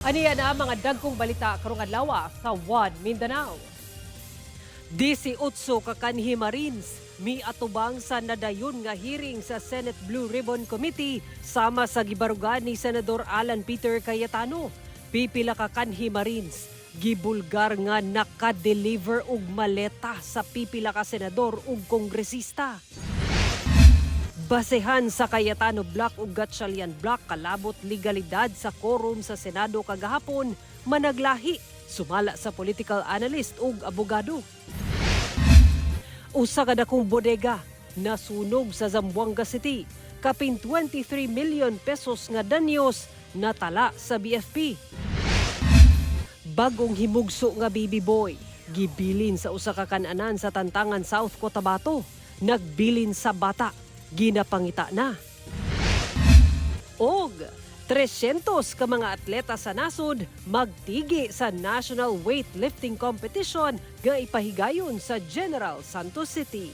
Aniya na ang mga dagkong balita karong adlaw sa One Mindanao. 18 ka kanhi Marines miatubang sa nadayon nga hearing sa Senate Blue Ribbon Committee sama sa gibarugan ni Senador Alan Peter Cayetano. Pipila ka kanhi Marines gibulgar nga naka-deliver og maleta sa pipila ka senador ug kongresista. Basehan sa Cayetano Bloc ug Gatchalian Bloc kalabot legalidad sa quorum sa Senado kagahapon managlahi, sumala sa political analyst ug abogado. Usa ka dakong bodega nasunog sa Zamboanga City. Kapin 23 million pesos nga danyos natala sa BFP. Bagong himugso nga baby boy gibilin sa usa ka kan-anan sa Tantangan, South Cotabato. Nagbilin sa bata, ginapangita na. Og 300 ka mga atleta sa nasod magtigi sa National Weightlifting Competition nga ipahigayon sa General Santos City.